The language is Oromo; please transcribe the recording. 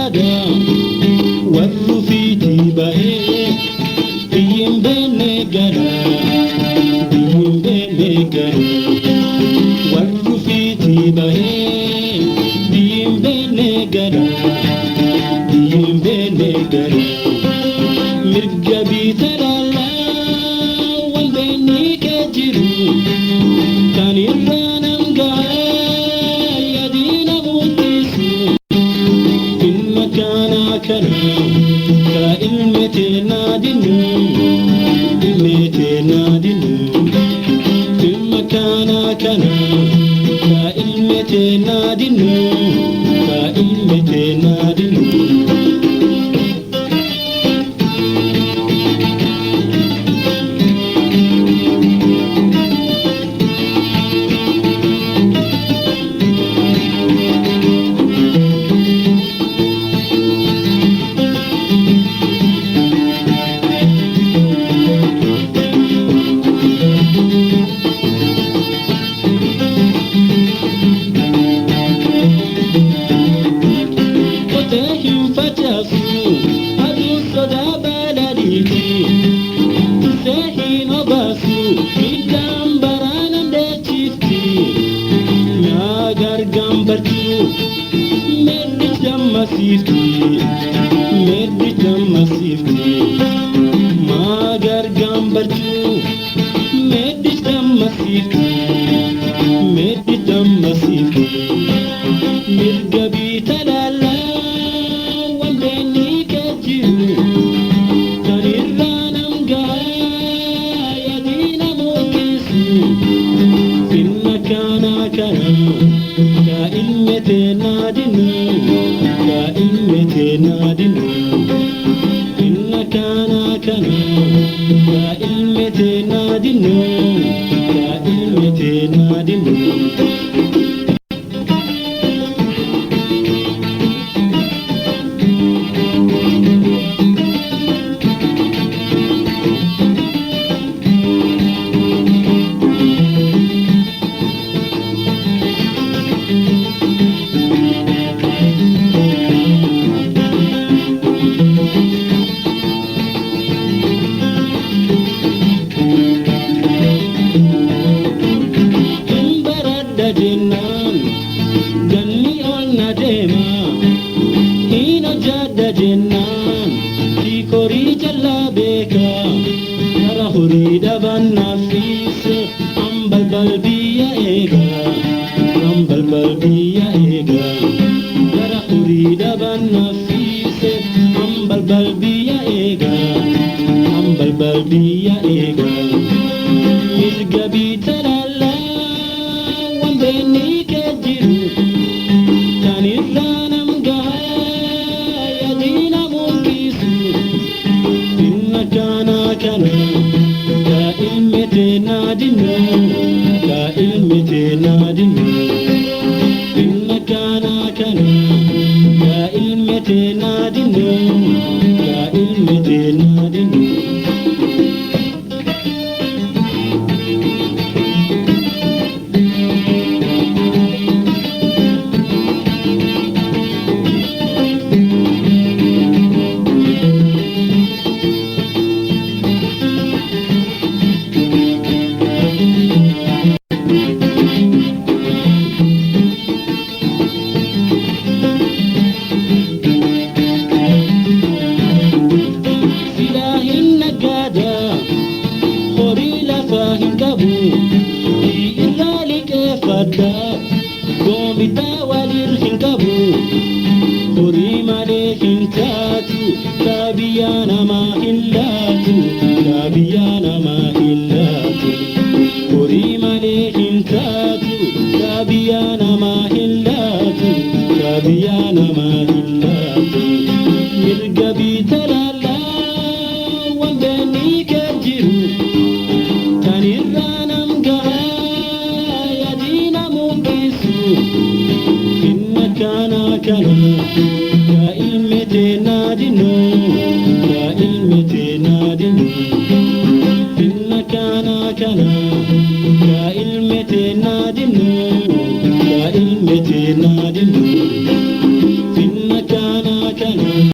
nagaada warru fiitii bahee biyyin beenne gara biyyin beenne gara warru fiitii bahee biyyin beenne gara biyyin beenne gara mirga biita laalaa wal beenni kee jiru kan irraa nam gahaa yaadina murteessu. Ilma kana kana ka ilmi teenaa dinnu ilmi teenaa dinnu. Ilma kana kana ka ilmi teenaa dinnu ka ilmi teenaa dinnu. Qotee hin facaasu aduun sodaa balaliiti. Tisee hin obaasu midhaan baraanan deechifti. Yaa gargaan barchuu meddi jammasiifti. Meddi jammasiifti. Maa gargaan barchuu meddi jammasiifti. Meddi jammasiifti. Mirga biita laalaa waan beenni kee jiru kan irraa nam gahaa yaadina murteessu. Finna kana kana ka ilmi teenaa dinnu ka ilmi teenaa dinnu. Finna kana kana ka ilmi teenaa dinnu ka ilmi teenaa dinnu. Hin baradha jennaan ganni ol na deema. Hin hojjadha jennaan tiikorii jallaa beeka. Kara horii dhaban naafise an balbal biyya eega. An balbal biyya eega. Kara horii dhaban naafise an balbal biyya eega. An balbal biyya eega. Mirga biita laalaa waan beenni kee jiru kan irraa nam gahaa yaadina mul'isu. Finna kana kana ka ilmi teenaa dinnu ka ilmi teenaa dinnu. Finna kana kana ka ilmi teenaa dinnu ka ilmi teenaa dinnu. Silaa hin nagaada horii lafaa hin qabu irraa liqeeffadha goomitaa walir hin qabu horii malee hin taatu kaabiyyaa namaa hin laatu kaabiyyaa namaa hin laatu horii malee hin taatu kaabiyyaa namaa hin laatu kaabiyyaa namaa hin laatu. Mirga biita laalaa waan beenni kee jiru kan irraa nam gahaa yaadina mul'isu. Finna kana kana ka ilmi teenaa dinnu ka ilmi teenaa dinnu. Finna kana kana ka ilmi teenaa dinnu ka ilmi teenaa dinnu.